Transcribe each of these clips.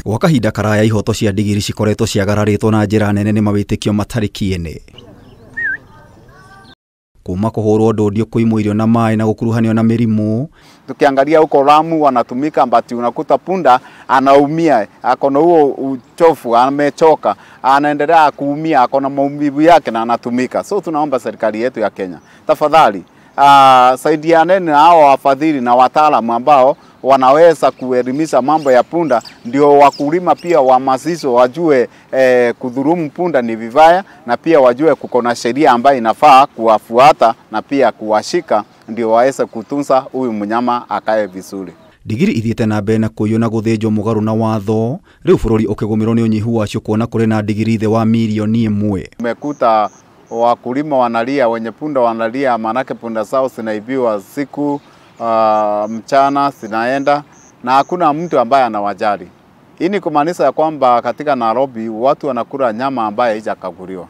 Gwa kahinda karaya ihoto cia ndigiri cikoretwo ciagararĩtwo na njĩra nene nĩ mawĩtĩkio matarĩ kĩene. Kuma kũhũrwo ndũndio, kũimwo irio na maĩ na gũkuruhanio na mĩrimũ. Tukiangalia huko Lamu wanatumika, but unakuta punda anaumia, akona huo uchofu, amechoka, anaendelea kuumia, akona maumivu yake na anatumika. So tunaomba serikali yetu ya Kenya, tafadhali saidianeni na hao wafadhili na wataalamu ambao wanaweza kuelimisha mambo ya punda, ndio wakulima pia wahamasishwe wajue kudhulumu punda ni vibaya, na pia wajue kuko na sheria ambayo inafaa kuwafuata na pia kuwashika, ndio waweze kutunza huyu mnyama akae vizuri. Ndigiri ithiĩte na mbere na kũiywo na gũthĩnjwo mũgarũ na watho, rĩu bũrũri ũkĩgũmĩrwo nĩ ũnyihu wacio kuona kũrĩ na ndigiri thĩ wa mirioni 1. Umekuta wakulima wanalia, wenye punda wanalia, manake punda zao zinaibiwa siku mchana zinaenda na hakuna mtu ambaye anawajali. Hii ni kumaanisha ya kwamba katika Nairobi watu wanakula nyama ambayo haijakaguliwa,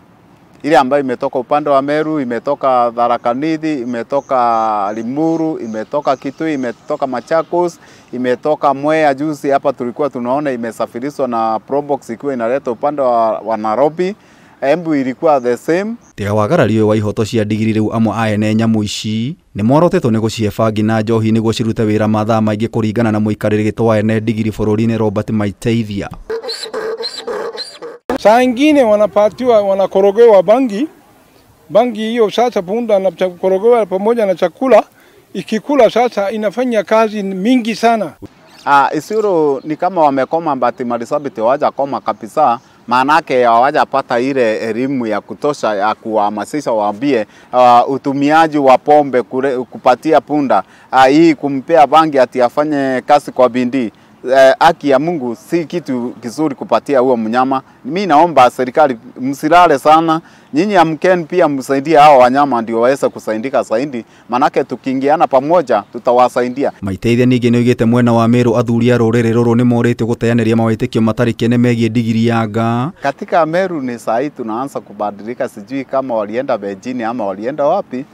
ile ambayo imetoka upande wa Meru, imetoka Tharaka Nithi, imetoka Limuru, imetoka Kitui, imetoka Machakos, imetoka Mwea. Juzi hapa tulikuwa tunaona imesafirishwa na Probox ikiwa inaleta upande wa Nairobi. Embu ilikuwa the same. Tiga wagarari ũyũ wa ihoto cia ndigiri, rĩu amwe a ene nyamũ ici nĩ morotetwo nĩ gũcihe bangi na njohi nĩguo cirute wĩra mathaa maingĩ, kũringana na mũikarĩri gĩtĩ wa ene ndigiri bũrũri-inĩ Robert Maiteithia. Saa ingine wanapatiwa, wanakorogewa bangi. Bangi hiyo sasa punda anakorogewa pamoja na chakula, ikikula sasa inafanya kazi mingi sana. Isiolo ni kama wamekoma, but Marsabit hawajakoma kabisa, maanake hawajapata ile elimu ya kutosha ya kuwahamasisha waambie utumiaji wa pombe kule, kupatia punda hii kumpea bangi ati afanye kazi kwa bidii, haki ya Mungu si kitu kizuri kupatia huo mnyama. Mi naomba serikali msilale sana, nyinyi amkeni pia msaidie hao wanyama ndio waweze kusaidika zaidi, manake tukiingiana pamoja tutawasaidia. Maiteithia ningĩ nĩ oigĩte mwena wa Meru athuri a rũrĩrĩ rũrũ nĩ morĩtio gũteanĩria mawĩtĩkio matarĩ kĩene megiĩ ndigiri ya nga. Katika Meru ni saa hii tunaanza kubadilika, sijui kama walienda Beijing ama walienda wapi.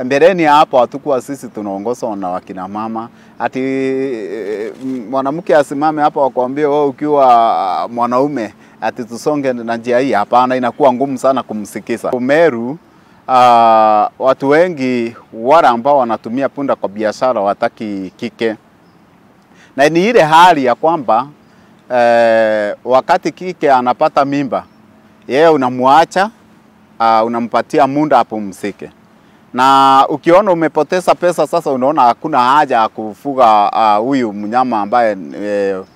Mbeleni hapo hatukuwa sisi tunaongozwa na wakina mama ati mwanamke asimame hapa wakwambie wewe ukiwa mwanaume ati tusonge na njia hii. Hapana, inakuwa ngumu sana kumsikiza. Meru watu wengi wale ambao wanatumia punda kwa biashara wataki kike, na ni ile hali ya kwamba wakati kike anapata mimba, yeye unamwacha, unampatia muda apumzike. Na ukiona umepoteza pesa sasa, unaona hakuna haja ya kufuga huyu mnyama ambaye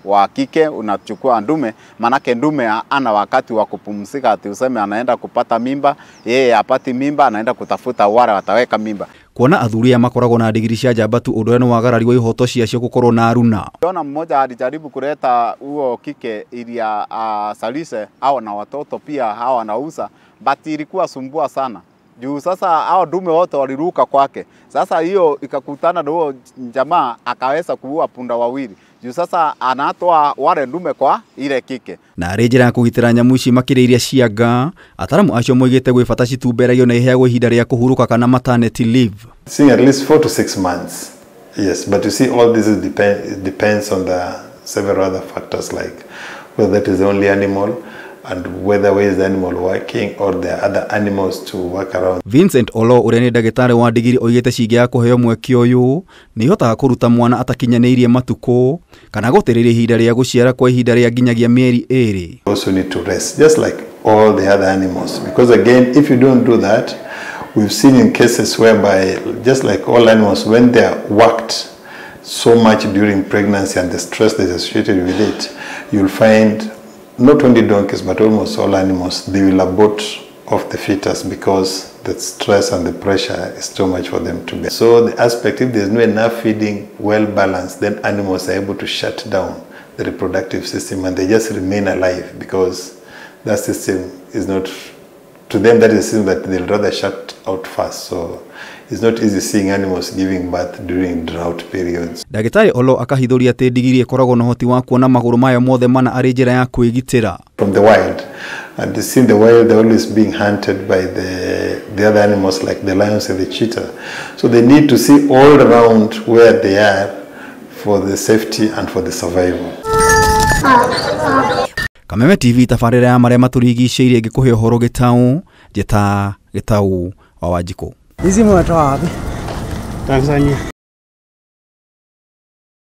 wa kike, unachukua ndume, manake ndume ana wakati wa kupumzika ati useme anaenda kupata mimba, yeye apati mimba, anaenda kutafuta wale wataweka mimba. Kuona athuri aya makoragwo na ndigiri cia njamba tu ũndũ ũrĩa nĩ wagarari wa ihoto ciacio gũkorwo na aruna. Ona mmoja alijaribu kuleta huo kike ili asalishe au na watoto pia hao anauza, but ilikuwa sumbua sana. Juu sasa hao dume wote waliruka kwake. Sasa hiyo ikakutana na huo jamaa akaweza kuua punda wawili. Juu sasa anatoa wale ndume kwa ile kike. Na arĩ njĩra ya kũgitĩra nyamũ ici makĩria iria cia nga, ataramu acio moigĩte gwĩ bata citumberagio na iheagwo ihinda rĩa kũhurũka kana maternity leave. Seeing at least 4 to 6 months. Yes, but you see, all this it depends on the several other factors, like whether that is the only animal and whether where is the animal working or there are other animals to work around. Vincent Olo ũrĩa nĩ ndagĩtarĩ wa ndigiri oigĩte cingĩaga kũheo mweke ũyũ nĩ ihotaga kũruta mwana atakinyanĩirie matukũ kana gũtĩrĩria ihinda rĩa gũciara kwa ihinda rĩa nginyagia mĩeri 2. Also need to rest, just like all the other animals. Because again, if you don't do that, we've seen in cases whereby, just like all animals, when they are worked so much during pregnancy and the stress that is associated with it, you'll find not only donkeys but almost all animals, they will abort of the fetus because the stress and the pressure is too much for them to bear. So the aspect, if there's no enough feeding, well balanced, then animals are able to shut down the reproductive system and they just remain alive because that system is not, to them that is a system that they'll rather shut out fast. So it's not easy seeing animals giving birth during drought periods. Ndagĩtarĩ Olo akahithũria atĩ ndigiri ĩkoragwo na ũhoti wa kuona magũrũ mayo mothe mana arĩ njĩra ya kwĩgitĩra. From the wild, and you see in the wild they're always being hunted by the other animals like the lions and the cheetah. So they need to see all around where they are for the safety and for the survival. Kameme TV tabarĩra ya marĩa matũrigicĩirie ngĩkũhe ũhoro gĩtaũ njĩta gĩtaũ wa Wanjikũ. Hizi mmetoa wapi? Tanzania.